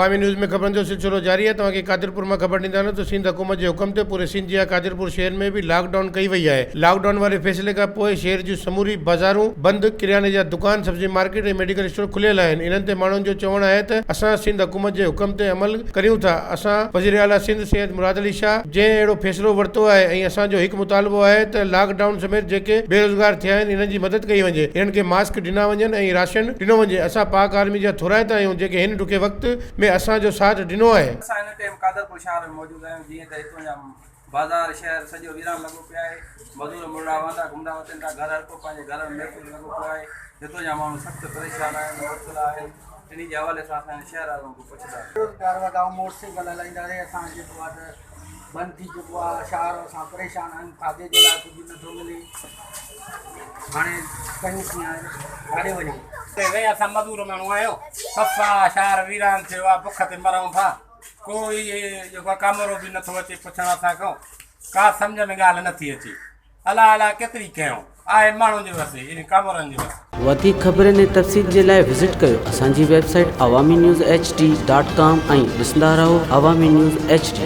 عوامي news ۾ خبرن جو سلسلو جاري آهي توهان کي قادرپور مان خبر ڏيندا هلون ته سنڌ حڪومت جي حڪم تي پوري سنڌ جيان قادرپور شهر ۾ به لاڪ ڊائون ڪئي وئي آهي لاڪ ڊائون واري فيصلي کان پوء شهر جون سموري بازارون بند ڪرياني جا دڪان سبزي مارڪيٽ ۽ ميڊيڪل اسٽور کليل آهن انهن تي ماڻهن جو چوڻ آهي ته اسان سنڌ حڪومت جي حڪم تي عمل ڪريون ٿا اسان وزيراعليٰ سنڌ سيد مراد علي شاهه جنهن اهڙو فيصلو ورتو آهي ۽ اسان جو هڪ مطالبو آهي ته لاڪ ڊائون سميت جيڪي بيروزگار ٿيا آهن انهن جي مدد ڪئي وڃي، انهن کي ماسڪ ڏنا وڃن ۽ راشن ڏنو وڃي، اسان پاڪ آرمي جا ٿورائتا آهيون جيڪي هن ڏکي وقت ۾ اسان جو ساٿ ڏنو آهي. اسان هن ٽيم قادرپور شهر ۾ موجود آهيون جيئن ته هتون جا بازار شهر سڄو ويران لڳو پيو آهي مزور مڙڙا واندا گهمندا وتن ٿا گهر هر ڪو پنهنجي گهر ۾ محفوظ لڳو پيو آهي هتون جا ماڻهو سخت پريشان آهن مبتلا آهن انهي جي حوالي سان اسان هن شهر وارن کان پڇنداسين. بيروزگار وڌا موٽر سائيڪل هلائينداسين اسان جيڪو آهي ته بند ٿي چڪو آ شهر اسان پريشان آهيون کاڌي جي لاء ڪجهه نٿو ملي هاڻي ڪيون ڪيئن ڪاڏي وڃون. سائين اسان مزور ماڻهو آهيون صفا شهر ويران ٿيو آ بک تي مرون ٿا ڪو ئي جيڪو آ ڪامورو به نٿو اچي پڇڻ اسان کان ڪا سمجهه ۾ ڳالهه نٿي اچي الا الا ڪيتري ڪيون آهي ماڻهن جي وس يعني ڪامورن جي وس. وڌيڪ خبرن ۽ تفصيل جي لاء وزٽ ڪيو اسان جي website Awami news H D dot com ۽ ڏسندا رهو عوامي نيوز ايڇ ڊي.